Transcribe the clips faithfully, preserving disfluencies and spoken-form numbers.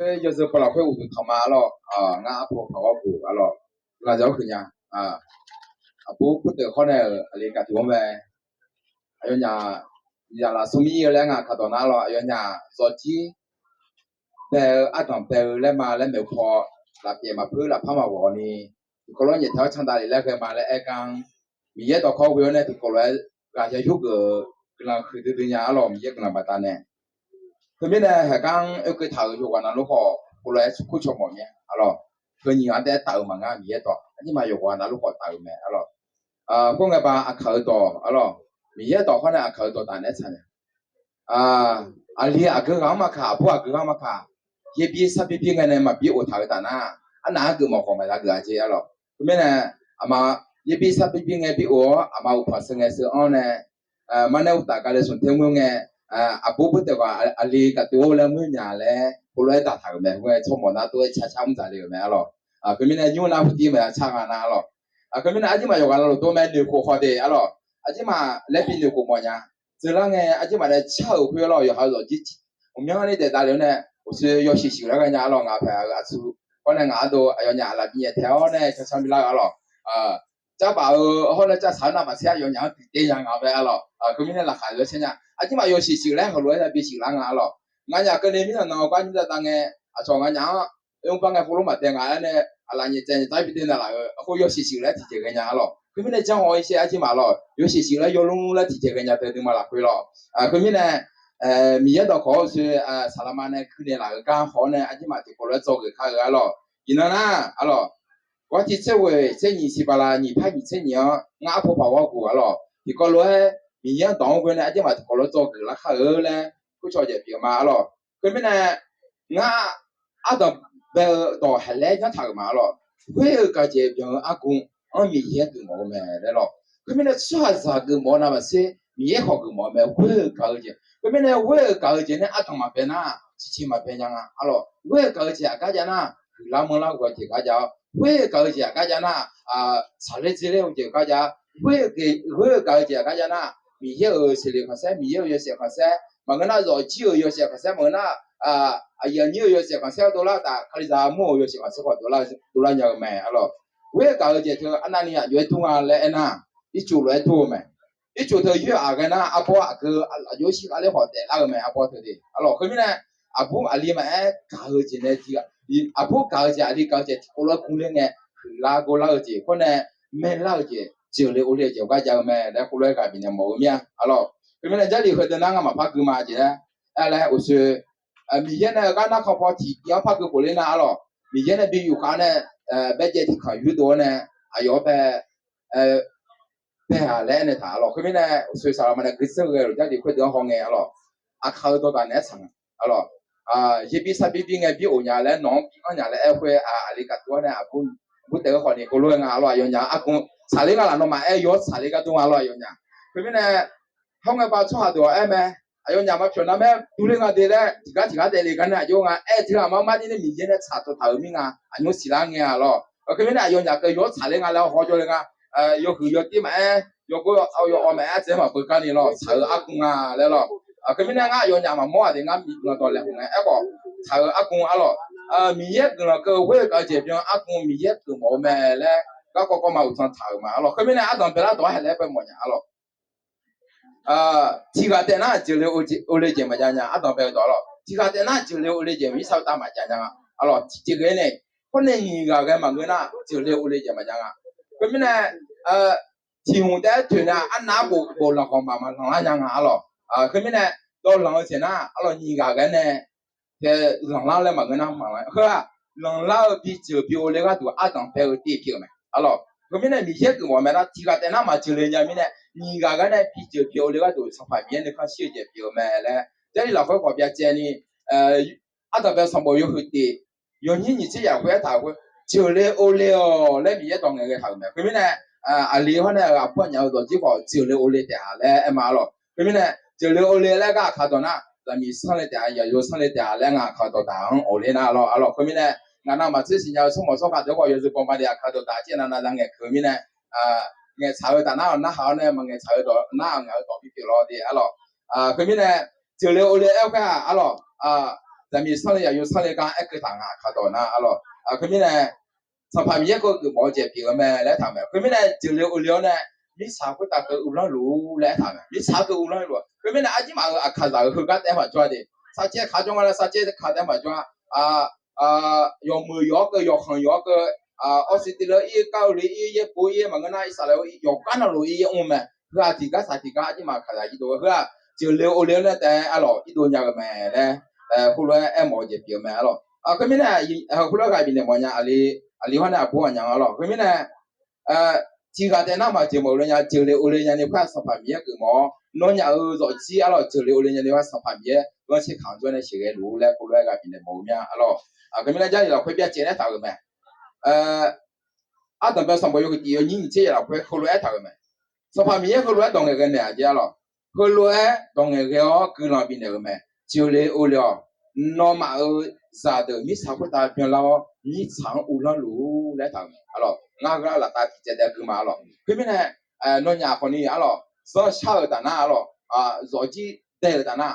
Yawzeu paw lafkhoer uqduq tanq ma arlawr. Ngar arpov paq ghawrguf arlawr, guiqlanq jawr huiq nya. Aqbur kurteuq hawr nae-euq aqli gaqduq-anr mae. Aqyawfnyaf, zaqlaf smrmir-eu laer ngaq kaqdawq nar lawr, aqyawfnyaf zawqjir bae-eu ardanq bae-eu laer ma laer maeq-eu paw, lafpyaeq maqpeur lafpar maqghawq ni, tiqkawv lof-aer nyaeftaeq-awr candav lef laer ghae ma laer aer gar, Miqyaer dawqkawq ghoe-awr nae tiqkawv lof-aer ghaq ya yurgeuf-euq guiqlanq huiqdui dui nya arlawr, Miqyaer guiqlanq baqdanae. Khoermirnae, haqgar oekeuv taq-euq yawqghaq navluf khawf, khoerlof-aer kurcaw mawf nya arlawr. Heu nyiq ghaq taef-aer taf-euq maqngeur, Miqyaer dawq aqduimaf yawqghaq navluf khawf taf-euq mae arlawr. Khoerngae ba aqkaq-eu dawq arlawr, Miqyaer dawq hawr nae aqkaq-eu dawq taf naeq-aer tsaq nya. Aqli aqgeu ghaq-anr maqkaq, aqbur aqgeu ghaq-anr maqkaq, yaerbi sarbir bir ngae nae maqbir of taq-eu taf nar, arnaq-anr geufmawf khawf maqya geuf-a jeq arlawr. Khoermirnae, aqma yaerbi sarbir bir ngae bi of-awr, aqma uqpaq sheu ngae sheu-anr nae, marnae uqtaf gale smq ter mur ngae, aqbur bur taef ghaq aqli gaqduq-or laer mur nya laer khoerlof-aer daqtaq-euq mae. Khoerngae tsawrmawf nar tov-aer car car mr dzaq le-euq mae arlawr. Khoermirnae, nymr nar hurtir maeq-a car nga nar arlawr. Khoermirnae, aqduimaf yawqghaq navluf dov mae noeqkhof khawf de arlawr. Aqduimaf laer bi noeqkhof mawf nya. Dzeurlar ngae aqduimaf nae car-euq khoer arlawr, yawqha-eu zawqjir ghawqmyanr ni daef davle-awr nae, uqshoe yawshuif shuif laer ghae nya arlawr. Ngaq paeq-euq aqtsu hawr nae ngaq ardov aqyawfnyaf aqlaf bi nyaeftaeq-awr nae car car bi lar-eu arlawr. Carbaf-eu hawr nae carsaq-eu navmaqtser aqyawfnyaf-anr tiqtev nya nga bae arlawr. Khoermirnae, laqkhaq lof-aer caer nya. Aqduimaf yawshuif shuif laer heulof-aer bi shuif lar nga arlawr. Nganyaf keuvni mirnan nan-eu gar nymr dav dav ngae, aqcawq nganyaf-anr oermr bar ngae khoerlof maqdae nga aer nae, aqlaf nyaefcaev nyaefcaev bi dae na laf-euq khoer yawshuif shuif laer tiqjeq ghae nya arlawr. Khoermirnae, janrhaw-ir shaer aqduimaf lawr, yawshuif shuif laer yawlmr laer tiqjeq ghae nya deuq nuima lafkhoer lawr. Khoermirnae, Miqyaer dawqkawq-awr uqshoe saqlaqma nae guinaeq laf-euq gar haw-awr nae aqduimaf tiqkawv lof-aer dzawgeuf kar-eu arlawr. Iqnan nar arlawr, gawrtiq tser ghoeq tser nyiq siq bala nyiq par nyiq tser nyiq-anr ngar arpov paq ghawrguf arlawr, tiqkawv lof-aer Miqyaer-anr dawq-anr ghoe nae aqduimaf tiqkawv lof-aer dzawgeuf lar kar-eu laer kurcaw jeq pyeuf ma arlawr. Khoermirnae, ngar ardanq bae-eu dawq haeq laer janr taq-euq ma arlawr. Khoer-eu gaq jeq byan-eu argu-anr Miqyaer geufmawf-eu mae laer lawr. Khoermirnae, tsawrhaqzaq geufmawf-eu navmaqtser Miqyaer khawf geufmawf-eu mae, ghoer-eu gaq-eu jeq. Khoermirnae, ghoer-eu gaq-eu jeq nae ardanq maqbae nar, ciqciq maqbae nya nga arlawr. Ghoer-eu gaq-eu jeq aqgar jav nar, huiqlar manrlar ghawq jeq gar jav-awr, ghoer-eu gaq-eu jeq aqgar jav nar, tsaqler dzerler-eu jeq gar jav-awr, ghoer-eu gaq-eu jeq aqgar jav nar, Miqyaer-euq seqleq khanqsaer, Miqyaer-euq yawshaef khanqsaer maqngeur nar, zawqjir-euq yawshaef khanqsaer maqngeur nar, aqyuif aqnyir-euq yawshaef khanqsaer dovlar taf, Kalizaq armur-euq yawshaef khanqsaer khawf dovlar nya-eu mae arlawr. Ghoer-eu gaq-eu jeq teu arnavni aqjox-aer dur nga laer aernar, ircuf lof-aer dur-eu mae. Ircuf teu yoer-aq ghae nar, arbawr aqgeu aqjox shir khavler khawf daeflar-eu mae, arbawr teu de arlawr. Khoermirnae, aqbur aqli maqaer gaq-eu jeq nae, aqbur gaq-eu jeq aqli gaq-eu jeq tiqkawv lof-aer gurler ngae, huiqlar gorlar-eu jeq khoer nae, maerlar-eu jeq, jeuqle ovle-eu jeq gar jav-eu mae laer khoerlof-aer ghaq bifnaeq mawf-eu mir-a arlawr. Khoermirnae, Jarlif heudeuq nar ngamaf par gui ma jeq laer aer laer uqshoe, Miqyaer nae-eu gar narkhan paw tiqtiv-anr par gui khofler nar arlawr, Miqyaer nae bi yufkhav nae baejaev tiqkanq yurdov-awr nae, aqyawf-anr bae bae-aq laer aernaeq taq arlawr. Khoermirnae, uqshoe saqlaqma nae guiqzeur ghae-euq Jarlif khoerdeuq-anr hawngae arlawr, aqkaq-eu dawqdaq naeq-aer tsaq nga arlawr. Yabi sarbir bir ngae bir of nya laer nawq-anr bi anr nya laer aer khoer, aqli gaqduq-awr nae aqbur taef-eu khawf ni khoerlof-aer nga arlawr. Aqyawfnyaf argu tsaqler nga laf nawmaf aer yawr tsaqler gar dur nga arlawr aqyawfnyaf. Khoermirnae, hawr ngae ba tsawrhaq deuq-awq aer mae, aqyawfnyaf maqpyawq nar maer durler nga de laer tiqgar tiqgar daefle gar nae aqjox nga aer tiq ghaq ma mar jir nae Miqyaer nae tsaq tawqtaq-euq mir nga, aqnymr siqlar ngae arlawr. Khoermirnae, aqyawfnyaf keuv yawr tsaqler nga laer haw jawrle nga. Yawhuiq yawtir maqaer, yawgor yawawv maqaer, aqjeq maqbeu garni lawr, tsaq-eu argu nga laer lawr. Khoermirnae, ngar aqyawfnyaf maqmawr-aq de, ngar miqlanq dawq laeqhmq ngae aerkhawf, tsaq-eu argu arlawr. Miqyaer guiqlanq keuv ghoer-eu gaq-eu jeq byan argu Miqyaer geufmawf-eu mae laer, garkawv kawv ma uqdzan taq-euq ma arlawr. Khoermirnae, ardanq baelar dawq-anr haeq laer bae mawf nya arlawr. Tiq ghaq taef nar jeuqle ovle jeq maqjav nya, ardanq bae-eu dawq arlawr. Tiq ghaq taef nar jeuqle ovle jeq maqjav, irsar-eu tav maqjav nya arlawr. Tiqjeq ghae nae, khoer nae nyiq ghaq ghae maqngeur nar, jeuqle ovle jeq maqjav nga. Khoermirnae, tiq hmq taef-aer toeq nae arnav-aer bof lanq khawf maq maq lanqlar nya nga arlawr. Khoermirnae, dawvlanq-eu jeq nar arlawr, nyiq ghaq ghae nae lanqlar laer maqngeur nar maq lanq. Heu-aq, lanqlar-eu bijeuq bi ovle gharduq ardanq bae-eu tiv pyeuf-eu mae arlawr. Khoermirnae, Miqyaer geufmawf-eu mae nar, tiq ghaq taef nar maqjeuqle nya mirnae, nyiq ghaq ghae nae bijeuq bi ovle gharduq Sanqpaq Miqyaer nuikhanr shir-eu jeq pyeuf-eu mae laer, Jarlif lafkhoer khawf byacaevni, ardanq bae sanqbof yawhuiq tif yawnyir nyiq tser yaf khoer aertaq-euq khoer, jeuqle ovle-awq laer Miqyaer dawq ngaeqghae taq-euq mae. Khoermirnae, aqli hawr nae aqbur aqnyaf-eu dawqjir khawf jeuqle ovle taef-a laer aer ma arlawr. Khoermirnae, jeuqle ovle laer gar aqkaq dawq nar, zaqmiq sanr le taef-a, yaqyo sanr le taef-a laer ngaq aqkaq dawqdaq-anr of ler nar arlawr. Khoermirnae, ngaq navmaqtser siqnya-eu tsawrmawq tsawrkhav deuq khawf yawzeu baw ma de, aqkaq dawqdaq aqcir navnav ngaeqkeuv mirnae, ngaeqtsaq-eu taf nar-awq narhaq-awr nae maqngaeq tsaq-eu dawq nar-aq ngaq-eu dawq bipyeuf lawr de arlawr. Khoermirnae, jeuqle ovle aer-eu khoer-aq arlawr, zaqmiq sanrle zaqyo sanrle gar aerkeuv taq nga aqkar dawq nar arlawq. Khoermirnae, Sanqpaq Miqyaer kheugeuf mawf-eu jeq pyeuf-eu mae laer aertaq-euq mae. Khoermirnae, jeuqle ovle-awr nae mirtsaq khoertav keuv uvlanr luf-ur laer aertaq-euq mae. Mirtsaq keuv uvlanr luf-a. Khoermirnae, aqdirmaf-euq aqkaqzaq-euq heugar taef-aer maqjawr-a de. Sarcaer kaq jawr nga laer sarcaer kaq taef-aer maqjawr-a. Yawmuiq yawq-awr keuv, yawqkhanq yawq-awr keuv, awrsiq tiqle-eu ir, kar-eu le ir, yaerbof ir maqngeur nar, irsaqlaeq-eu yawqgar navluf ir yaer mr-eu mae. Heu-aq tiqgar saq tiqgar aqdirmaf aqkaqzaq irdov-eu heu-aq, jeuqle ovle-awr nae taef-aer arlawq irdov nya-eu mae laer, khoerlof-aer aermawf-eu jeq pyeuf-eu mae arlawq. Khoermirnae, khoerlof-aer ghaq bifnaeq mawf nya, aqli hawr nae aqbur ghaq nya arlawq. Khoermirnae, tiqghaq taef nar maqjeuq mawf-eu le nya, jeuqle ovle nyani khoer-aq Sanqpaq Miqyaer geufmawf-awr nawnyaf-euq zawqjir arlawq, jeuqle ovle nyani khoer-aq Sanqpaq Miqyaer ghanrcaer kaq-anr jawr nae sheuqghae luf-ur laer khoerlof-aer ghaq bifnaeq mawf-eu mya arlawq. Khoermirnae, Jarlif lafkhoer byacaev laer aertaq-euq mae. Ardanqbae sanqbof yawhuiq tiq yawnyir nyiq tser yaef lafkhoer heulof-aer aertaq-euq mae. Sanqpaq Miqyaer heulof-aer dawq ngaeqghae naeq-aq jeq arlawq. Heulof-aer dawq ngaeqghae-awr guiqlanq bifnaeq-euq mae. Jeuqle ovle-awq. Nawmaf-euq zaqdeuq mirtsaq khoertav byanlar-awr mirtsaq-anr uvlanr luf-ur laer aertaq-euq mae arlawq. Ngar heugar laftav tiqcaev daef gui ma arlawq. Khoermirnae, nawnyaf khawfni arlawq, zanrshar-euq taf nar arlawq, zawqjir dae-euq taf nar,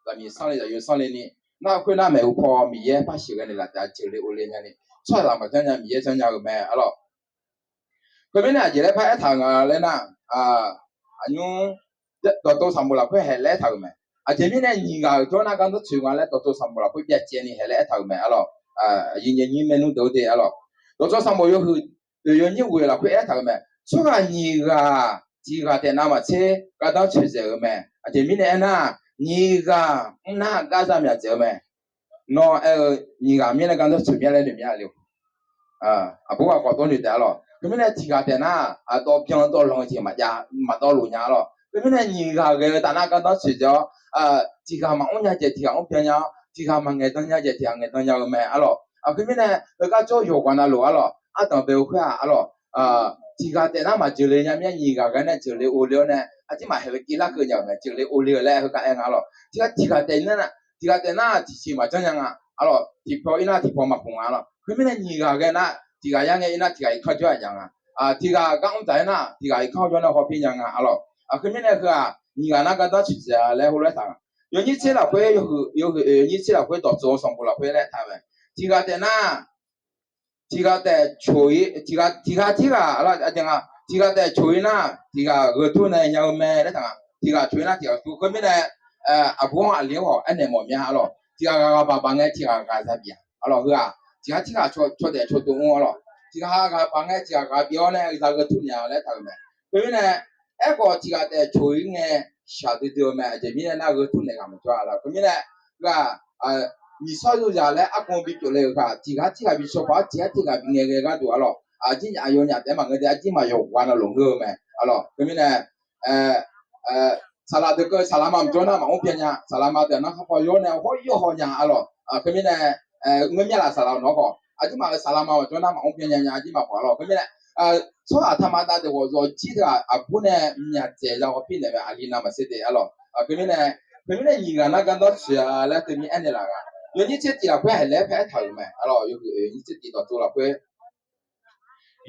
zaqmiq sanrle zaqyo sanrle ni, nar khoernar maeqhu paw Miqyaer par sheuqghae naeqlaf taef-a, jeuqle ovle nyani, tsawrhaqzaq maqjanr nya Miqyaer janrnya-eu mae arlawq. Khoermirnae aqjeq laer par aertaq-euq nga laer nar, aqnymr dawqtawv sanqbof lafkhoer haeq laer aertaq-euq mae. Aqjeq mirnae nyiq ghaq-euq jawr nar gardanr tsoeq nga laer dawqtawv sanqbof lafkhoer byacaevni haeq laer aertaq-euq mae arlawq. Aqyuif nyaeq nyir maernmr deuq-eu de arlawq. Dawqtawv sanqbof yawhuiq oeq yawnyir ghoeq lafkhoer aertaq-euq mae. Tsawrhaq nyiq ghaq tiqghaq taef navmaqtser gardanr tsoeqdzaeq-eu mae. Aqjeq mirnae aernar, nyiq ghaq mrnar gar za myaq dzaeq-eu mae. Nawr aer-eu nyiq ghaq mirnae gardanr tsoeq mya laer noeq mya le. Aqbur ghaq khawf dawr noeq taef arlawq. Khoermirnae tiqghaq taef nar, aqdawv byan dawv lanq-eu jeq maqjav, maqdawv lof nya arlawq. Khoermirnae nyiq ghaq ghae-eu taf nar gardanr tsoeqdzaeq-awr, tiqghaq maqmr nya jeq tiqghaq mr byan nya-awr, tiqghaq maqngaeq dan nya jeq tiqghaq ngaeq dan nya-eu mae arlawq. Khoermirnae heugar jawr yawqghaq navluf arlawq, ardanq bae-eu khoer-aq arlawq, tiqghaq taef nar maqjeuqle nya mir-aer nyiq ghaq ghae nae jeuqle ovle-awr nae aqdirmaf haeq-eu tiv larkeuv nya-euq mae. Jeuqle ovle-eu laer heugar aer nga arlawq. Tiqghaq tiqghaq taef nar, tiqghaq taef nar tiqsiq maqjanr nya nga arlawq. Tiqpaw ir nar tiqpaw maqpmq nga arlawq. Khoermirnae nyiq ghaq ghae nar tiqghaq yar ngae ir nar tiqghaq irkanr jawr-aq nya nga. Tiqghaq gar mr dzaq-aer nar tiqghaq irkanr jawr nar hawpir nya nga arlawq. Khoermirnae heu-aq nyiq ghaq nar gardanr tsoeqdzaeq laer heulof-aer taq nga. Yawnyir tser lafkhoer yawhuiq, yawhuiq oeq yawnyir tser lafkhoer dawqtsuif-eu sanqbof lafkhoer laer taq mae. Tiqghaq taef nar tiqghaq taef coq-ir, tiqghaq, tiqghaq tirghaq, tiqghaq taef coq-ir nar tiqghaq gheutur nae nya-eu mae laer taq nga. Tiqghaq coq-ir nar tiqghaq gheutur. Khoermirnae, aqbur-anr aqli-anr khawf aernaeq mawf mya arlawq. Tiqghaq ghaq ghaq baq baq ngae tiqghaq ghaq za bif-a arlawq. Heu-aq tiqghaq tirghaq caw daef caw dov mr arlawq. Tiqghaq ghaq baq ngae tiqghaq ghaq bif-awr nae za gheutur naeq-a laer taq-euq mae. Khoermirnae, aerkhawf tiqghaq taef coq-ir ngae shaqdui dui-eu mae. Aqjeq mirnae nar gheutur naeq ghaq maqjawr-a arlawq. Khoermirnae, ghaq nyiq shawr yawzaq laer argan bipyeuf le-euq khaq tiqghaq tirghaq bi shaw paq-awr tiqghaq tirghaq bi ngae ghae gharduq arlawq. Aqjir nyaf yawnyaf taef-aer maqngeur de, aqjir maqyawq ghaq navluf ngeur-eu mae arlawq. Khoermirnae, saqlaq deuq keuv saqlaqma maqjawr nar maqmr byan nya. Saqlaqma deuq nar kharpaw yawr nae hawr yawr haw nya arlawq. Khoermirnae, ngeur mya laf saqlaq-eu nawq khawf aqjirmaf-euq saqlaqma maqjawr nar maqmr byan nya nya aqjirmaf khawf arlawq. Khoermirnae, tsawrhaq taqma dav deuq khawf zawqjir deuq-aq aqbur nae myaq dzaeq za hawpir naeq mae. Aqli navmaqtser de arlawq. Khoermirnae, khoermirnae nyiq ghaq nar gardanr tsoeq-a laer teumirnae aernaeq laf nga. Yawnyir tser tiq lafkhoer haeq laer paer aertaq-euq mae arlawq. Yawhuiq oeq yawnyir tser tiq dawqtsuif lafkhoer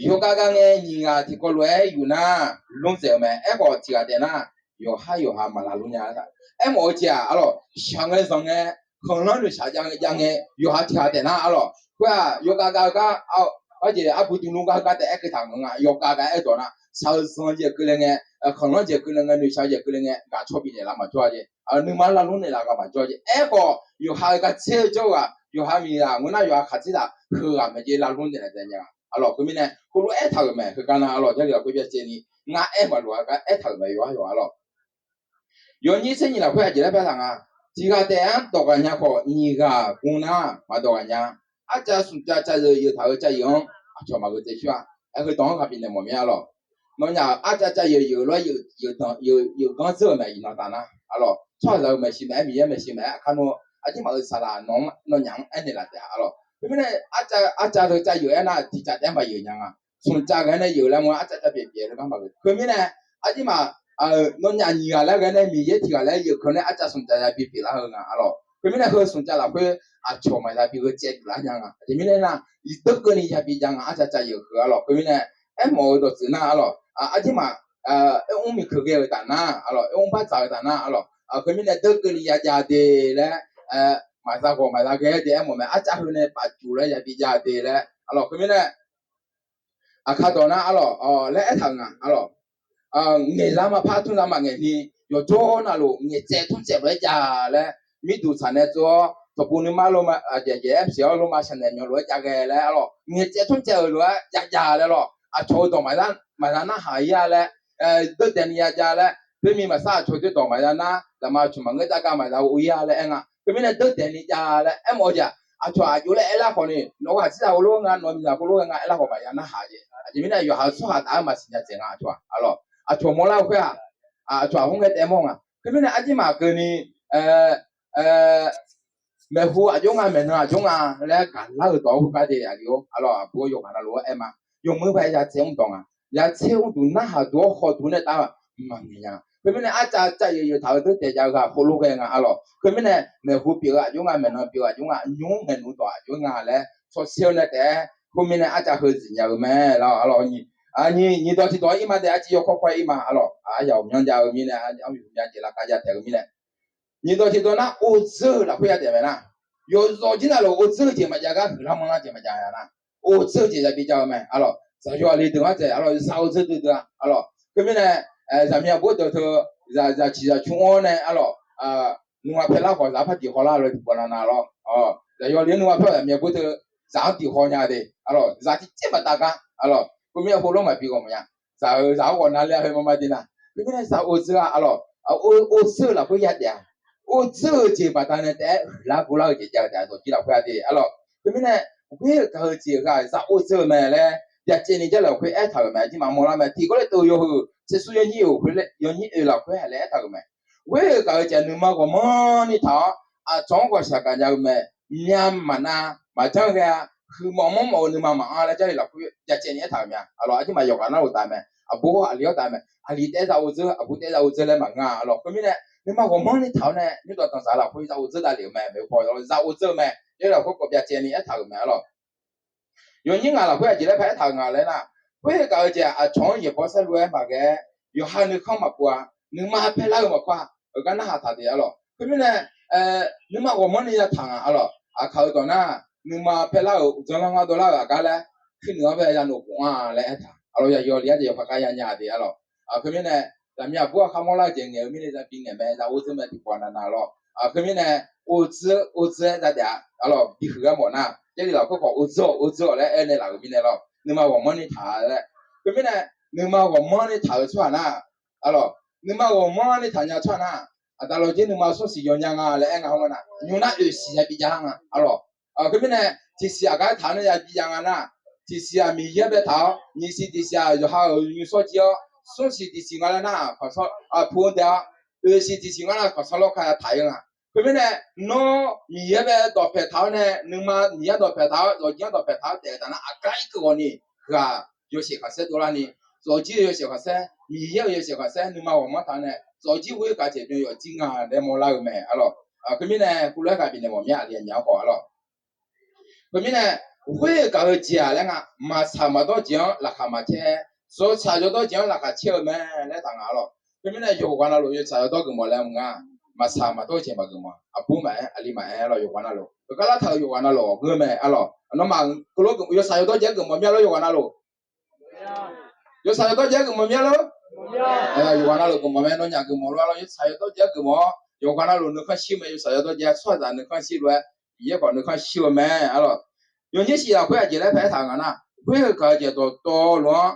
yawqghaq ghaq ngae nyiq ghaq tiqkawv lof-aer yuf nar lmr dzaeq-eu mae. Aerkhawf tiqghaq taef nar yawqhar yawqha maqlavlur nya-a. Aermawf-eu jeq-aq arlawq, shaq ngae zanq ngae, khanqlanr noeqshaq jav ngae, yawqha tiqghaq taef nar arlawq. Khoer-aq yawqghaq ghaq-eu gar, arjeq arbu duq lmr gar heugar taef aerkeuv taq nga. Yawqghaq ghaq aerdawq nar shaq-eu zanq jeq keuvle ngae, khanqlanr jeq keuvle ngae, noeqshaq jeq keuvle ngae, ghaq caw bifnaeq laf maqjawr-a jeq, nuima lavlur naeq laf ghaq maqjawr jeq. Aerkhawf yawqha-euq gar tser-eu jawr-eu ghaq, yawqha miqghaq ngeur nar yawqha khaqdzerzaq heu ghaq maeq jeq lavlur naeq laf taef nya-a arlawq. Khoermirnae heulof-aer aertaq-euq mae. Heugar nar arlawq, Jarlif lafkhoer byacaevni ngar aer maqloq-a gar aertaq-euq mae. Yawqhar yawqha arlawq, yawnyir tser nyiq lafkhoer aqjeq laer paer taq nga. Tiqghaq taef-anr dawq ghaq nya khawf nyiq ghaq gu nar maqdawq ghaq nya. Arcav smq cav cav yeuq yeuq taq-eu cav yeuq-anr aqcawq maqgheu tsaev coer-a. Aer heudawq-anr ghaq bifnaeq mawf mir-a arlawq. Nawnyaf-euq arcav cav yeuq yeuq lof-aer yeuq ganr dzeur-euq mae. Iqnan taf nar arlawq, tsawrhaqzaq-euq maeqshi maqaer, Miqyaer maeqshi maqaer, aqkar nawr aqjirmaf-euq saqlaq nawq-anr nawnyaf-anr aernaeq laf taef-a arlawq. Khoermirnae, arcav heu cav yeuq aernar tiqcav taef-aer maqyeuq nya nga. Smq cav ghae nae yeuq laer mawr-aer arcav cav pyeuf pyeuf-eu gar maqghae. Khoermirnae, aqjirmaf nawnyaf nyiq ghaq laer ghae nae Miqyaer tiq ghaq laer yeuq keuv nae arcav smq cav yabi pyeuflar-eu nga arlawq. Khoermirnae heu smq cav lafkhoer aqcawq maqyabi gheu caev pyeuflar nya nga. Aqjeq mirnae nar, iqdeur keuvni yabi jav nga arcav cav yeuq heu arlawq. Khoermirnae, aermawf-eu dawqtsuif nar arlawq, aqjirmaf aer mr miqkeuq ghae-euq taf nar arlawq, aer mr bar dzaq-eu taf nar arlawq, khoermirnae deur keuvni yajav de laer maqza ghawq maqza ghae-aer de aermawf mae. Arcav heu nae pafcuf laer yabi jav de laer arlawq. Khoermirnae, aqkar dawq nar arlawq laer aertaq-euq nga arlawq. Ngaeqzaq maqpar tmr zaq maqngaeq ni, yawqjawr navluf ngaeqtsaev tmrtsaev lof-aer jav laer, mirduq tsaq nae tsov-awr, tawqpuv nuima lof-aer, aqjeq aqjeq aer pyeuf-awr, lorma shaqnaeq myanluf-aer jav ghae laer arlawq, ngaeqtsaev tmrtsaev-euq lof-aer jav jav laer lawq. Aqcawq-eu dawq maqza narhaq-ir-a laer, deurdaeq ni ya jav laer, khoermi maqsar aqcawq doerdawq maqza nar, zaqma aqcawq maqngeur dar gar maqza ghov-ir-a laer aer nga. Khoermirnae deurdaeq ni jav laer aermawf-eu jeq-aq, aqcawq aqjox laer aerlar khawf ni, nawq-eu ghaq tirzaq heulof-aer nga, nawq-eu miqzaq heulof-aer nga aerlar khawf maqya narhaq jeq. Aqjeq mirnae yawqha-euq tsawrhaq taf-aer maqsiqnya tsaev nga aqcawq-aq arlawq. Aqcawq mawrlar-eu khoer-aq, aqcawq aqhmr ngae taef mawr nga. Khoermirnae arjir maqkeuv ni, maeqhu aqjox nga, maeqnan aqjox nga laer gaqlar-euq dawq-anr heugar de aqli-or arlawq, aqbur yawqghaq navluf-aer aer ma. Yawmuiq paq-aer yatsaev mr dawq nga. Yatsaev mr duq narhaq duq-awr haw duq nae tav-eu maqngaeq nya. Khoermirnae arcav cav yaeq yaeq taq-eu deurdaeq jav-eu ghaq heulof ghae nga arlawq. Khoermirnae maeqhu pyeuf-eu aqjox nga, maeqnan pyeuf-eu aqjox nga, nymr ngaeqnmq dawq aqjox nga laer tsawrshir-eu nae taef-aer, khoermirnae arcav heu zifnya-eu mae lawq arlawq. Nyiq dawq tiqdawq-aer ir ma de, arciv yawkawr kawr-aer ir ma arlawq. Aryaq ghawqmyanr jav-eu mirnae, armyaq ghawqmya jeq lavkav jav taef-eu mirnae, nyiq dawq tiqdawq nar, ovdzeur-eu lafkhoer yadaef mae nar, yawqzawq jir navluf ovdzeur-eu jeq maqjav gar huiqlar manrlar jeq maqjav-a nar, ovdzeur-eu jeq yabi jav-eu mae arlawq. Zaqyo aqli deuq-anr taef arlawq, zaq ovdzeur duidui-a arlawq. Khoermirnae, zaqmiq aqbur deuq teu, zaq ciq zaq cmr-awr nae arlawq, nuima paerlar khawf zaq-anr par diq hawlar lof tiqpawf navnav lawr. Zaqyo aqli-anr nuima paer-awr zaqmiq aqbur teu, zaq-anr diq haw nya de arlawq. Zaq tiqcaer maqdav gar arlawq. Khoermirnae heulof maqbi ghawqmya. Zaq-euq zaq-anr ghawqnav le-a heu mama de nar. Khoermirnae zaq ovdzeur-a arlawq. Ovdzeur-eu lafkhoer yadaef-a. Ovdzeur-eu jeq baqdanae taef-aer huiqlar guvlar-eu jeq jav-eu taef-a dawq jir lafkhoer-a de arlawq. Khoermirnae, ghoer-eu gaq-eu jeq ghaq zaq ovdzeur-eu mae laer byacaevni Jarlif lafkhoer aertaq-euq mae. Arjir maqmawr lar mae. Tiqgawr laer teu yawhuiq tseqsur yawnyir oeq khoer laer, yawnyir oeq lafkhoer-a laer aertaq-euq mae. Ghoer-eu gaq-eu jeq nuima ghawqmanrni taq-awr, aqcawq-anr ghawqshaq gaqnya-eu mae. Myavmaqnav maqjanr ghae-a. Huiqmawf manrmawf-eu nuima maqanr laer Jarlif lafkhoer byacaevni aertaq-euq mae arlawq. Arjir maq yawqghaq narlof taf mae. Aqbur aqli-anr taf mae. Aqli taef-aer zaq ovdzeur, aqbur taef-aer zaq ovdzeur laer maqnga arlawq. Khoermirnae, nuima ghawqmanrni taq-awr nae mirtsaq danqdzaq lafkhoer zaq ovdzeur davlef-euq mae. Maeqhu paw zaq ovdzeur-eu mae. Jarlif lafkhoer khawf byacaevni aertaq-euq mae arlawq. Yawnyir ngaq lafkhoer aqjeq laer par aertaq-euq nga laer nar, ghoer-eu gaq-eu jeq aqcawq-anr yaeqbawq saerlu-aer maqghae-aer, yawqha nuikhanr maqpuq-a. Nuima paerlar-eu maqkawr-a. Heugar narhaq taq de arlawq. Khoermirnae, nuima ghawqmanrni yataq nga arlawq. Aqkaq-eu dawq nar, nuima paerlar-euq uqdzan lanr ngar dovlar-euq aqgar laer, kuirnuiq-anr bae yanoeq khof-a laer aertaq arlawq. Yaqyawf li-aer jeq yawkhav kar yanya de arlawq. Khoermirnae, zaqmiq aqbur aqkar mawrlar-eu jeq ngaeq-eu mirnae zaq bi ngaeq mae, zaq ovdzeur mae tiqpawf navnav lawr. Khoermirnae, ovdzeur ovdzeur-aer zadaef-a arlawq, bihuiq gar mawf nar, Jarlif lafkhoer khawf ovdzeur-awq ovdzeur-awq laer aernaeq laf-euq mirnae lawr. Nuima ghawqmanrni taq laer. Khoermirnae, nuima ghawqmanrni taq-eu tsawrhaq nar, arlawq, nuima ghawqmanrni taqnya tsawrhaq nar, aqda lawqjir nuima smrsiq yawnya nga laer aer nga hawr nga nar, nymr nar oeqsiq yabi jav nga arlawq. Khoermirnae, tiqsiq aqgar taq-awr nae yabi jav nga nar, tiqsiq-aq Miqyaer bae taq-awr, nyiqsiq tiqsiq-aq yawqha-euq nymrshawr jir-awr, smrsiq tiqsiq nga laer nar, pu-anr daef-awr, oeqsiq tiqsiq nga nar khanqsanr lawrkar ya taq-ir nga. Khoermirnae, nawr Miqyaer bae dawqpaeq taq-awr nae, nuima Miqyaer dawqpaeq taq-awr, zawqjir-anr dawqpaeq taq-awr taef-eu taf nar, aqgar irkeuv ghawqni ghaq yawshaef khanqsaer dovlarni, zawqjir-eu yawshaef khanqsaer, Miqyaer-euq yawshaef khanqsaer, nuima ghawqmanr taq-awr nae zawqjir ghoer-eu gaq-eu jeq byan yawfjir nga laer mawrlar-eu mae arlawq. Khoermirnae, heulof-aer ghaq bifnaeq mawf mya aqli aqnyaf-anr khawf arlawq. Khoermirnae, ghoer-eu gaq-eu jeq-aq laer nga, maqtsaq maqdawr jeq-anr laqkhaq maqcaer, zawqtsaq zawqdawr jeq-anr laqkhaq caer-eu mae laer taq nga arlawq. Khoermirnae, yawqghaq navluf yawtsaq yawdawr geufmawf laer mq nga, maqtsaq maqdawr jeq maqgeufmawf, aqbur maqaer aqli maqaer arlawq yawqghaq navluf. Heugar lartaq-euq yawqghaq navluf gheur mae arlawq. Nawmaf, heulof geuf, yawtsaq yawdawr jeq-anr geufmawf mya lor yawqghaq navluf. Yawtsaq yawdawr jeq-anr geufmawf mya lor. Yawqghaq navluf geufmawf mae, nawnyaf geufmawf lor arlawq. Yawtsaq yawdawr jeq-anr geufmawf-awr yawqghaq navluf nuikhanr shir mae, yawtsaq yawdawr jeq-a tsawrhaqzaq nuikhanr shir lof-aer, Miqyaer khawf nuikhanr shir-eu mae arlawq. Yawnyir shif lafkhoer aqjeq laer paraer taq-eu nga nar, ghoer-eu gaq-eu jeq dawqtawvluf-anr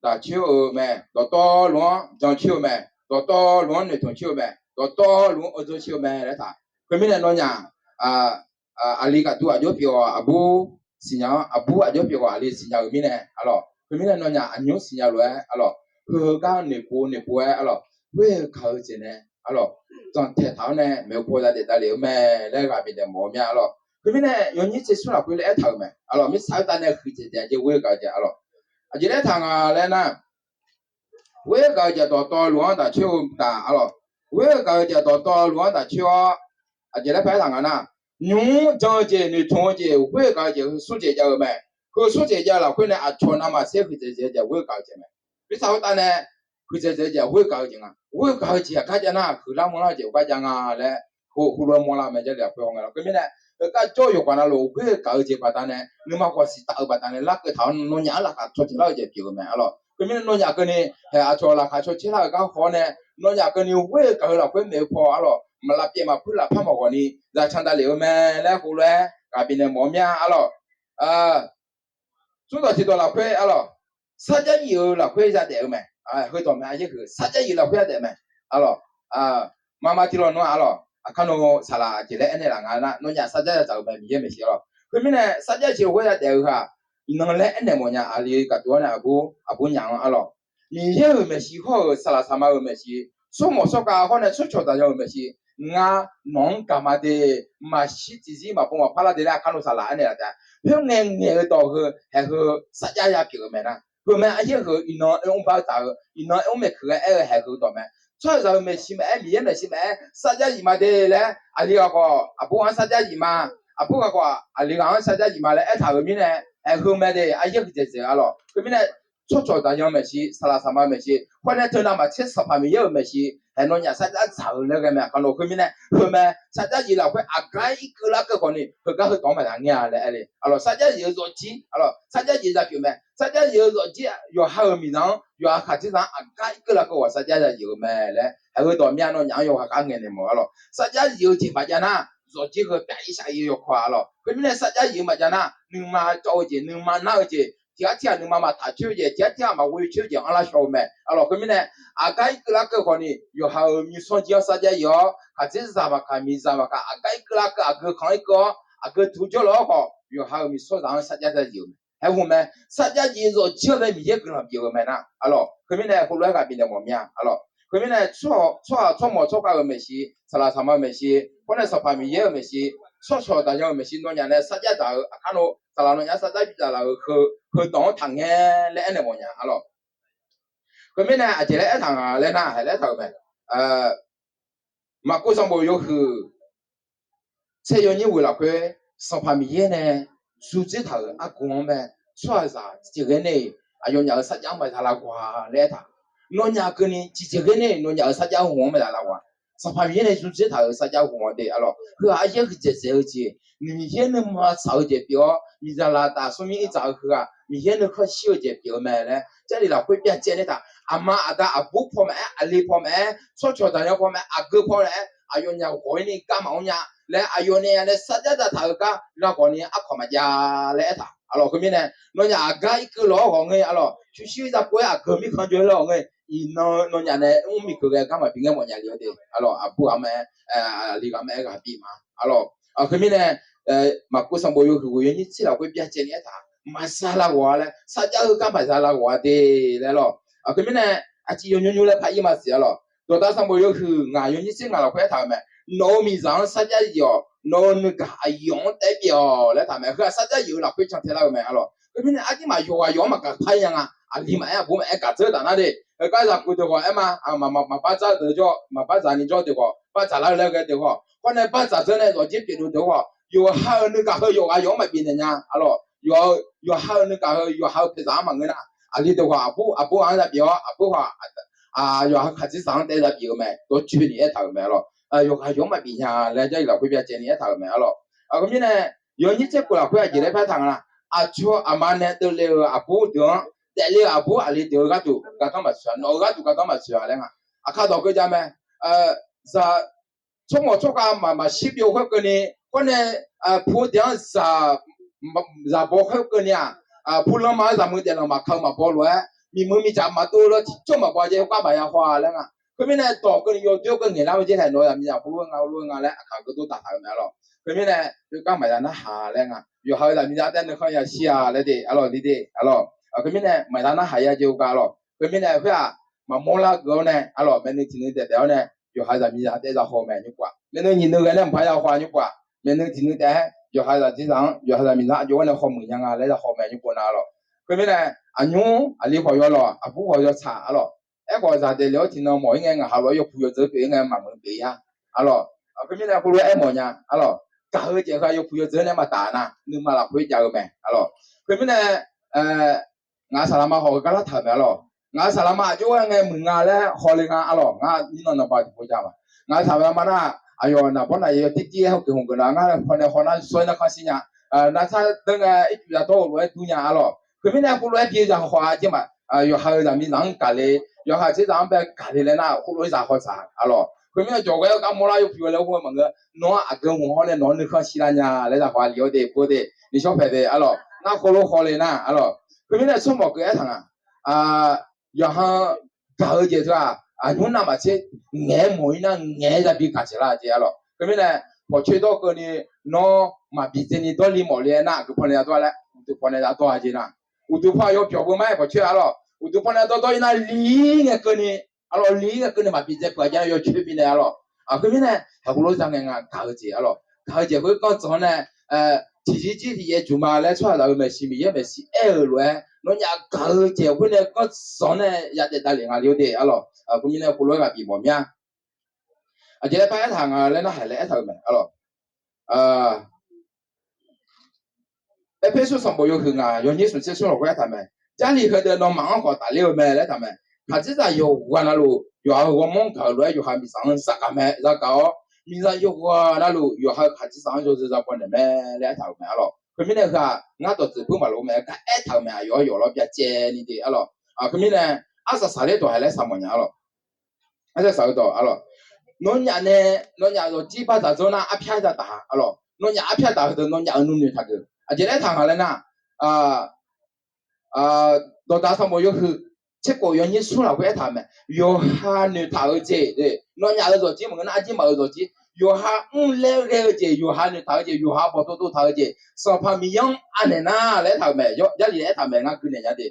daq coer-eu mae, dawqtawvluf-anr jan coer-eu mae, dawqtawvluf-anr noeqtmq coer-eu mae, dawqtawvluf-anr oedzeur coer-eu mae laer taq. Khoermirnae nawnyaf, aqli gaqdu aqjox pyeuf-awq aqbur siqnya-anr, aqbur aqjox pyeuf-awq aqli siqnya-euq mirnae arlawq. Khoermirnae nawnyaf aqnymr siqnya lof-aer arlawq, heugar noeqpov noeqpov-aer arlawq, ghoer-eu gaq-eu jeq nae arlawq, zanqtaeq taq-awr nae maeqhu paw zadaef davlef-eu mae laer ghaq bifnaeq mawf-eu mya arlawq. Khoermirnae, yawnyir tser smr lafkhoer laer aertaq-euq mae arlawq. Mirtsaq-eu tavnae huiqdzaeq dzaeq jeq ghoer-eu gaq-eu jeq arlawq. Aqjeq laer aertaq nga laer nar, ghoer-eu gaq-eu jeq dawqtawvluf-anr daq coer-eu taq arlawq. Ghoer-eu gaq-eu jeq dawqtawvluf-anr daq coer-awr, aqjeq laer paraer taq nga nar, nymq-mr jan-eu jeq, noeqtmq-eu jeq, ghoer-eu gaq-eu jeq heu smr jeq jav-eu mae. Heu smr jeq jav-eu lafkhoer nae aqcawq navmaqtser huiqdzaeq dzaeq-eu jeq ghoer-eu gaq-eu jeq mae. Mirtsaq-eu tavnae huiqdzaeq dzaeq-eu jeq ghoer-eu gaq-eu jeq nga. Ghoer-eu gaq-eu jeq gar jav nar, huiqlar manrlar-eu jeq gar jav nga laer Heulof-aer mawrlar-eu mae, Jarlif lafkhoer haw ngae lawr. Khoermirnae, heugar jawr-eu yawqghaq navluf ghoer-eu gaq-eu jeq baqdanae, nuima khawf siqtaf-eu baqdanae larkeuv taq-awr nawnyaf-anr laqkhaq cawcaer lar-eu jeq pyeuf-eu mae arlawq. Khoermirnae, nawnyaf keuvni haeq aqcawq laqkhaq cawcaer lar-euq gar haw-awr nae, nawnyaf keuvni ghoer-eu gaq-eu lafkhoer maeq-eu paw arlawq, maqlavpyaev maqpuir lafpar maqghawq ni zaqcan davlef-eu mae laer heulof-aer ghaq bifnaeq mawf-eu mir-a arlawq. Tserdawq tiqdawq lafkhoer arlawq, sarjax yif-euq lafkhoer yadaef-eu mae. Heudawq mae, aryaer huiq sarjax yif lafkhoer yadaef mae arlawq. Maqma tiqlawq nmr-a arlawq, aqkar nawr saqlaq aqjeq laer aernaeq laf nga nar, nawnyaf sarjax yadzaq-euq mae, Miqyaer maeqshi arlawq. Khoermirnae, sarjax yif lafkhoer yadaef-eu ghaq iqnan laer aernaeq mawfnya, aqli gaqduq-awr nae aqbur aqbur nyaf-anr arlawq. Miqyaer-euq maeqshi hawr-euq saqlaq saqma-euq maeqshi, tsawrmawf tsawrkhav hawr nae tsawrcawq daqyan-euq maeqshi, ngar nawq-anr gaqma de, maqshir tiqzir maqpov maqpar lar de laer aqkar nawr saqlaq aernaeq laf taef. Khoerngae ngaeq-eu dawq heu haeq heu sarjax yapyeuf-eu mae nar, heu mae, aryaer huiq iqnan aer mr bar-eu taq-eu, iqnan aer mr maeqkeuq ghae aer-eu haeq heu dawq mae. Tsawrhaqzaq-euq maeqshi maqaer, Miqyaer maeqshi maqaer, sarjax yif ma de laer, aqli ghaq khawf aqbur ghaq-anr sarjax yif ma, aqbur ghaq khawf aqli ghaq-anr sarjax yif ma laer aertaq-euq mirnae, haeq heu mae de, aryaer huiqdzaeq dzaeq arlawq. Khoermirnae, tsawrcawq daqyan maeqshi, saqlaq saqma maeqshi, khoer nae teunav maqtser Sanqpaq Miqyaer-euq maeqshi, haeq nawnyaf sarjax dzaq-eu laer ghae mae, aqkar nawr. Khoermirnae, heu mae, sarjax yif lafkhoer aqgar irkeuv larkeuv khawfni heugar heu dawq-anr maqya ngaer-a laer aer le arlawq. Sarjax yif-eu zawqjir arlawq, sarjax yif yapyeuf mae. Sarjax yif-eu zawqjir yawqha-euq miqzaq-anr, yawqha khaqdzerzaq-anr aqgar irkeuv larkeuv khawf sarjax yif-euq mae laer haeq heu dawq mir-a, nawnyaf-anr yawqha gar ngaeqnaeq mawf arlawq. Sarjax yif-eu jeq maqjav nar, zawqjir heu pyaq ir shaq ir yawkawr-a arlawq. Khoermirnae, sarjax yif-eu maqjav nar, nuima cawv-eu jeq, nuima nar-eu jeq, tiqghaq tirghaq nuima maqtaq coer-eu jeq, tiqghaq tirghaq maqghoe coer-eu jeq anrlar shaw-eu mae arlawq. Khoermirnae, aqgar irkeuv larkeuv khawfni yawqha-euq nymrsanr jir-anr sarjax yif-awr, khaqdzerzaq maqkaq, miqzaq maqkaq, aqgar irkeuv larkeuv, aqgeu khanq irkeuv-awr, aqgeu tuq jawrluf-awr khawf, yawqha-euq miqsawrzaq-anr sarjax yif-euq mae. Haeq hmq mae, sarjax yif zawqjir-eu laer Miqyaer guiqlanq bif-euq mae nar arlawq. Khoermirnae, heulof-aer ghaq bifnaeq mawf mir-a arlawq. Khoermirnae, tsawrhaq tsawrmawf tsawrkhav-euq maeqshi, saqlaq saqma-eu maeqshi, khoer nae Sanqpaq Miqyaer-euq maeqshi, tsawrcawq daqyan-euq maeqshi nawnyaf nae sarjax dzaq-eu aqkar nawr, saqlaq nawnyaf sarjax bidaq laf-euq heu, heu dawq-anr taqngae laer aernaeq mawfnya arlawq. Khoermirnae, aqjeq laer aertaq nga laer nar, haeq laer aertaq-euq mae. Maqkuv sanqbof yawhuiq tser yawnyir ghoeq lafkhoer, Sanqpaq Miqyaer nae zurdzer taq-euq argawr-anr mae, tsawrhaqzaq tiqjeq ghae nae-iq aqyawfnyaf-euq sarjax-anr maqza lavghawq-a laer aertaq. Nawnyaf keuvni tiqjeq ghae nae-iq nawnyaf-euq sarjax-anr ghawq-anr maqza lavghawq-a. Sanqpaq Miqyaer nae zurdzer taq-euq sarjax ghawq-anr de arlawq. Heu-aq aryaer huiqdzaeq dzaeq-eu jeq, Miqyaer nuima tsaq-eu jeq pyeuf-awr, miqzaq laf taf smrmir ir dzaq-eu heu-aq Miqyaer nuikhanr shir-eu jeq pyeuf-eu mae laer Jarlif lafkhoer byacaevni aertaq. Aqma aqda aqbur paw maqaer, aqli paw maqaer, tsawrcawq daqyan paw maqaer, aqgeu paw maqaer, aqyawfnyaf ghawq-ir ni gar maqmr nya laer, aqyawf nae sarjax dzaqtaq-euq gar lavghawq ni arkawq maqjav laer aertaq arlawq. Khoermirnae, nawnyaf aqgar irkeuv lawq-awr ghawq ngae arlawq, pyurshuir zapov-aer aqgeu mirkhanq jawr-aer lawq ngae, iqnan nawnyaf nae mr miqkeuq ghae gar maqbi ngaer mawfnya le-awr de arlawq. Aqbur ghaq maqaer, aqli ghaq maqaer ghaq bif ma arlawq. Khoermirnae, Maqkuv sanqbof yawhuiq ghoeq yawnyir tser lafkhoer byacaevni aertaq, maqza lavghawq-a laer, sarjax-eu gar maqza lavghawq-a de laer arlawq. Khoermirnae, aqciq yawnymr nymr laer par ir maqsiq arlawq. Dawqtaf sanqbof yawhuiq ngaq yawnyir tser ngaq lafkhoer aertaq-euq mae. Nawq-euq miqzaq-anr sarjax yif-awq. Nawq-euq nuigaq aqyawf-anr taef-aer bif-awq laer aertaq mae. Heu-aq sarjax yif-eu lafkhoer can tae lar-eu mae arlawq. Khoermirnae, arjir maq yawqghaq yawq-anr maqgaq par nya nga. Aqli maqaer, aqbur maqaer, gaq dzeur taf nar de. Heugar zaqguq deuq khawf aer ma, maqbar dzar deuq jawr, maqbar dzaq ni jawr deuq khawf, bar dzaq lar-eu laer ghae deuq khawf, khoer nae bar dzaq dzeur nae zawqjir pyeuf deuq deuq khawf, yawqha-euq nuigaq heu yawqghaq yawq-anr maqbif naeq nya arlawq. Yawqha-euq nuigaq heu yawqha-euq paeqzaq-anr maqngeur nar, aqli deuq khawf aqbur aqbur ghaq-anr za pyeuf-awr, aqbur khawf yawqha khaqdzerzaq-anr taef-aer za pyeuf-eu mae. Dawrcoeni aertaq-euq mae arlawq. Yawqghaq yawq-anr maqbif nya laer Jarlif lafkhoer byacaevni aertaq-euq mae arlawq. Khoermirnae, yawnyir tser khof lafkhoer aqjeq laer par taq nga nar, aqcawq aqma nae deuvle-euq aqbur deuq-anr, daefle-euq aqbur aqli deuq-eu gharduq gardanr maqtsoeq-a, nawq-euq gharduq gardanr maqtsoeq-a laer nga. Aqkar dawq keuv jav mae. Tsawrmawf tsawrkhav maqshir byov khoerkeuvni, khoer nae pu-eu daef-anr zaq baw khoerkeuvni-aq, pu lanma-anr zaqmuiq daeflanq maqka-eu maqbaw lof-aer, miqmuiq miqdzaq maqdov-eu lawr tiqjawr maqbaw jaev khoergar maqya haw-a laer nga. Khoermirnae, dawq keuvni yawdoer-eu keuv ngaeqlar-eu jeq taef nawq-eu zaqmiqzaq heulof-aer nga, heulof-aer nga laer aqkaq geudoer daqtaq-euq mae arlawq. Khoermirnae, khoergar maqya narhaq laer nga. Yawqha-euq zaqmiqzaq taef nuikhanr yashir-a laer de arlawq, li de arlawq. Khoermirnae, maqya narhaq ya jeq-eu gar arlawq. Khoermirnae, khoer-aq, maqmawr lar geuf-awr nae arlawq, myavnuiv tiqnuiv daef daef-awr nae, yawqha-euq zaqmiqzaq taef-aer za haw mae nymr pov-aq. Myavnuiv nyiq nuiv ghae nae maqpar ya haw-a nymr pov-aq. Myavnuiv tiqnuiv taef-aer yawqha-euq zaqdzerzaq-anr yawqha zaqmiqzaq aqjox-aer nae hawmuiq nya nga laer za haw mae nymr pov nar arlawq. Khoermirnae, aqnymr aqli khawf yawlawq, aqbur khawf yawtsaq arlawq. Aerkhawf, zaqdeuq le-awr tiqnan mawf-ir ngae, ngaq haq lof-aer yawpuq yawdzeur pyeuf-ir ngae maqmuiq pyeuf-ir-a arlawq. Khoermirnae, heulof-aer mawfnya arlawq. Gaq-eu jeq heu-aq yawpuq yawdzeur nae maqtaf nar, nuima lafkhoer jav-eu mae arlawq. Khoermirnae, ngaq-euq saqlaqma khawf heugar lartaq-euq mae arlawq. Ngaq-euq saqlaqma aqjox-aer ngae muiq nga laer hawle nga arlawq. Ngar mirnan nanqbav tiqpov jav ma. Ngaq-euq saqlaqma nar, Aqyawf naqbawr naqyaer yawtir tir-aer hawgeuf hmq geuf nar, ngar paw nae haw nar shawr-aer narkhan shir nya. Navsar deur ngae ircuf yadawr-eu lof-aer dur nya arlawq. Khoermirnae, khoerlof-aer bi zaqhaw-a jeq ma, yawqha-euq zaqmiqzaq-anr gaq le, yawqha tserzaq-anr bae gaq le laer nar, khoerlof-aer zaqhaw dzaq arlawq. Khoermirnae, jawqghae-eu gar mawrlar yawpuq-a laer ghoe maqngeur. Nawr-anr aqgeu hmq hawr nae nawq-anr nuikhanr shir lar nya laer zaqhaw-a lef-awr de, pov de, nuishawr paeq de arlawq. Ngar khoerlof haw le nar arlawq. Khoermirnae, tsawrmawf keuv aertaq nga. Yawqha gaq-eu jeq teu-aq, aqnymr navmaqtser ngaeq-aer mawq-ir nar, ngaeq-aer yabi gaq jeq lar jeq arlawq. Khoermirnae, pawqcoer dawr keuvni, nawr maqbi dzaeni dawrli mawf le-aer nar, aqgeu paw nae yadawr laer, uqduq paw nae yadawr-a jeq nar, uqduq paw yawbyawq beu mar-aer pawqcoer arlawq. Uqduq paw nae dawrdawr-ir nar, li ngae keuvni arlawq, li ngae keuvni maqbi dzae peuq-a jeq nar, yawcoer bifnaeq arlawq. Khoermirnae, heulof-aer za ngae nga gaq-eu jeq arlawq. Gaq-eu jeq khoer ganrdzanq-anr nae, tiqzir jir tiqyaer juq ma laer tsawrhaqzaq-euq maeqshi Miqyaer maeqshi aer-euq lof-aer, nawnyaf gaq-eu jeq khoer nae ganrdzanq-anr nae yadaef davlef nga le-awr de arlawq. Khoermirnae, khoerlof-aer ghaq bif mawf mir-a. Aqjeq laer par aertaq nga laer nar, haiq laer aertaq-euq mae arlawq. Erpersu sanqbof yawhuiq ngaq yawnyir smq tser smr lafkhoer aertaq mae. Jarlif heudeuq nawmaf-anr khawf tafler-eu mae laer aertaq mae. Khaqdzerzaq yawqghaq navluf yawqha-euq ghawrmawr-anr gaq-euq lof-aer yawqha miqzaq-anr zagaq mae, zagaq-awr, miqzaq yawqghaq navluf yawqha-euq khaqdzerzaq-anr yawzeu zabaw naeq mae laer aertaq-euq mae arlawq. Khoermirnae, heu-aq ngar dawqtsuif pur maqlof mae, gar aertaq-euq mae, aqyawf-anr yawf lawr byacaevni de arlawq. Khoermirnae, arsaq saqler dawq haiq laer saq mawfnya arlawq. Arsaq saqler dawq arlawq. Nawnyaf nae, nawnyaf zawqjir bardzaq dzanr nar, arpyar zataq arlawq. Nawnyaf arpyar taq heudeuq nawnyaf-euq nuinoeq taqgeuf. Aqjeq laer aertaq nga laer nar, dawqdaq sanqbof yawhuiq tserkhof yawnyir smr lafkhoer aertaq-euq mae. Yawqha noeqtaq-eu jeq, nawnyaf-euq zawqjir maqngeur nar, arjir maf-euq zawqjir, yawqha mrlaer ghae-eu jeq, yawqha noeqtaq-eu jeq, yawqha bawqtawv tawv taq-eu jeq, Sanqpaq Miqyaer-anr anaeq nar laer aertaq-euq mae. Jarlif aertaq mae, ngar gui naeq nya de.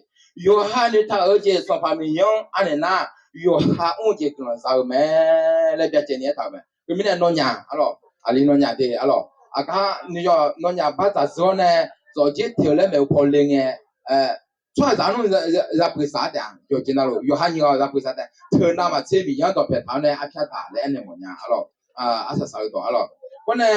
Yawqha noeqtaq-eu jeq Sanqpaq Miqyaer-anr anaeq nar, yawqha mr-eu jeq guiqlanq za-eu mae laer byacaevni aertaq-euq mae. Khoermirnae nawnyaf arlawq, aqli nawnyaf de arlawq. Aqgar nawnyaf bardzaq dzeur-awr nae zawqjir teq-eu laer maeq-eu paw le ngae, tsawrhaqzaq-anr yapuiq saq-a taef-a, yawqjeq navluf yawqha nyiq ghaq yapuiq saq taef, teu navmaqtser Miqyaer-anr dawqpaeq taq-awr nae arpyar taq laer aernaeq mawfnya arlawq. Arsaq saqler dawq arlawq. Khoer nae,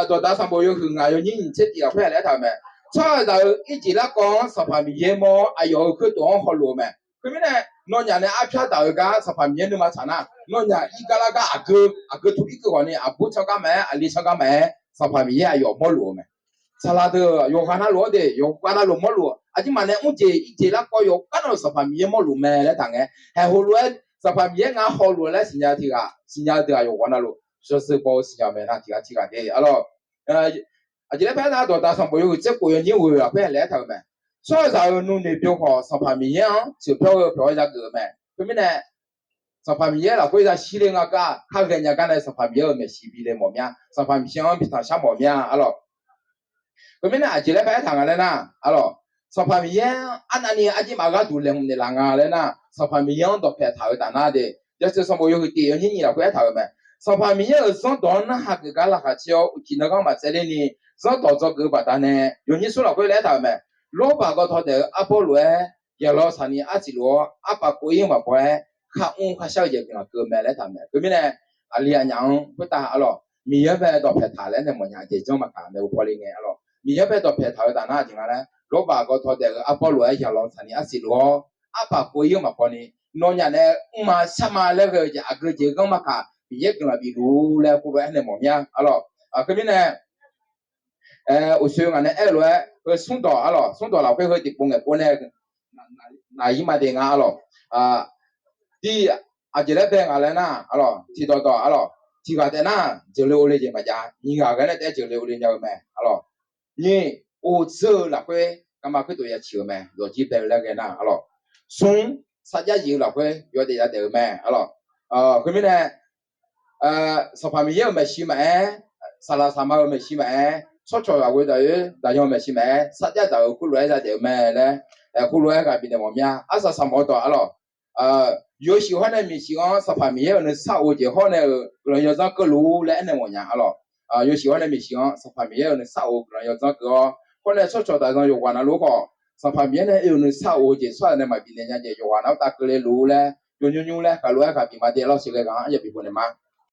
dawqdaq sanqbof yawhuiq ngaq yawnyir nyiq tser tif lafkhoer laer aertaq-euq mae. Tsawrhaqzaq-euq irjeq larkawv-anr Sanqpaq Miqyaer mawr-awr, aqyawf-euq khoertof-anr hawluf-eu mae. Khoermirnae, nawnyaf nae arpyar taq-eu gar Sanqpaq Miqyaer nuima tsaq nar, nawnyaf ir gar lar gar aqgeu, aqgeu tuq ir keuv ghawqni, aqbur tsanr gar maqaer, aqli tsanr gar maqaer, Sanqpaq Miqyaer aqyawf mawrluf-eu mae. Saqlaq deuq yawqghaq navluf-awr de, yawqghaq navluf mawrluf-eu, aqjeq maqnae mrjeq irjeq larkawv yawqghaq navluf Sanqpaq Miqyaer mawrluf mae laer taq ngae, haiq heulof-aer Sanqpaq Miqyaer ngar hawluf-eu laer siqnya tiq ghaq, siqnya-eu deuq-aq yawqghaq navluf yawzeu baw-eu siqnya-eu mae nar, tiq ghaq tiq ghaq de arlawq. Aqjeq laer par aer nar, dawqdaq sanqbof yawhuiq tserkhof yawnyir ghoeq lafkhoer laer aertaq-euq mae. Tsawrhaqzaq-euq nuinoeq byov khawf Sanqpaq Miqyaer-anr tsoeqpyawr-eu pyawq-awr yageuf-eu mae. Khoermirnae, Sanqpaq Miqyaer lafkhoer yashir le nga gar, kar ghaenya gar nae Sanqpaq Miqyaer-euq maeqshi bi le mawf mir-a. Sanqpaq Miqyaer-anr bi tanqshar mawf mir-a arlawq. Khoermirnae, aqjeq laer par aertaq nga laer nar arlawq, Sanqpaq Miqyaer arnavni arjir maf gharduq laeqhmq naeqlaf nga laer nar, Sanqpaq Miqyaer-anr dawqpaeq taq-eu taf nar de. Yawshuif sanqbof yawhuiq tif yawnyir nyiq lafkhoer aertaq-euq mae. Sanqpaq Miqyaer-euq zanrdawq-anr narhaq geuf gar laqkhaq caer-awr, uqcif nan gar maqtsaev lerni, zanrdawq dzawgeuf-eu baqdanae, yawnyir smr lafkhoer laer aertaq-euq mae. Lawrbaq gawtaw daef-eu arbawr lof-aer, yaqlaw saqni arsiq luf-awr, arpaf kov-ir maqbaw-aer, kharmr kharshar-eu jeq guiqlanq keuv mae laer aertaq-euq mae. Khoermirnae, aqli aqnyaf-anr khoertav arlawq, Miqyaer bae dawqpaeq taq laer nae mawfnya jeq janr maqkaq mae-eu paw le ngae arlawq. Miqyaer bae dawqpaeq taq-eu taf nar aqjeq nga laer, lawrbaq gawtaw daef-eu arbawr lof-aer yaqlaw saqni arsiq luf-awr, arpaf kov-ir-eu maqbaw ni, nawnyaf nae mrma sharma laer ghae-eu jeq aqgeu jeq ghanr maqkaq, Miqyaer guiqlanq bif luf-ur laer khoerlof-aer nae mawf mir-a arlawq. Khoermirnae, uqshoe ngaq nae aer-eu lof-aer heu smrdawq arlawq, smrdawq lafkhoer heu tiqpov ngaeqpov nae naq-ir ma de nga arlawq. Aqjeq laer bae nga laer nar arlawq, tiqdawq dawq arlawq, tiq ghaq taef nar jeuqle ovle jeq maqjav, nyiq ghaq ghae nae taef-aer jeuqle ovle nya-eu mae arlawq. Nyiq, ovdzeur-eu lafkhoer garma khoerdov ya ciq-eu mae, zawqjir bae-eu laer ghae nar arlawq. Smr, sarjax zif-eu lafkhoer yawdaef yadaef-eu mae arlawq. Khoermirnae, Sanqpaq Miqyaer-euq maeqshi maqaer, saqlaq saqma-euq maeqshi maqaer, tsawrcawq aqghoe daqoer daqyan-eu maeqshi maqaer, sarjax daq-euq khoerlof-aer yadaef-eu mae laer, khoerlof-aer ghaq bifnaeq mawf mir-a. Arsaq saqmawf-eu dawq arlawq. Yawshuif hawr nae maeqshi-anr Sanqpaq Miqyaer-euq nuisar of-eu jeq hawr nae-euq guiqlanq yawdzanr keuvluf-ur laer aernaeq mawfnya arlawq. Yawshuif hawr nae maeqshi-anr Sanqpaq Miqyaer-euq nuisar of-eu guiqlanq yawdzanr keuv-awr, hawr nae tsawrcawq daqyan yawqghaq navluf khawf, Sanqpaq Miqyaer nae oe-euq nuisar of-eu jeq tsawrhaq nae maqbif naeq nya jeq yawqghaq navluf tavkeuv le luf-ur laer, yawnymr nymr laer khaqlof-aer ghaq bif ma de arlawq, sheuqghae ghaq-anr ya bif bof naeq ma.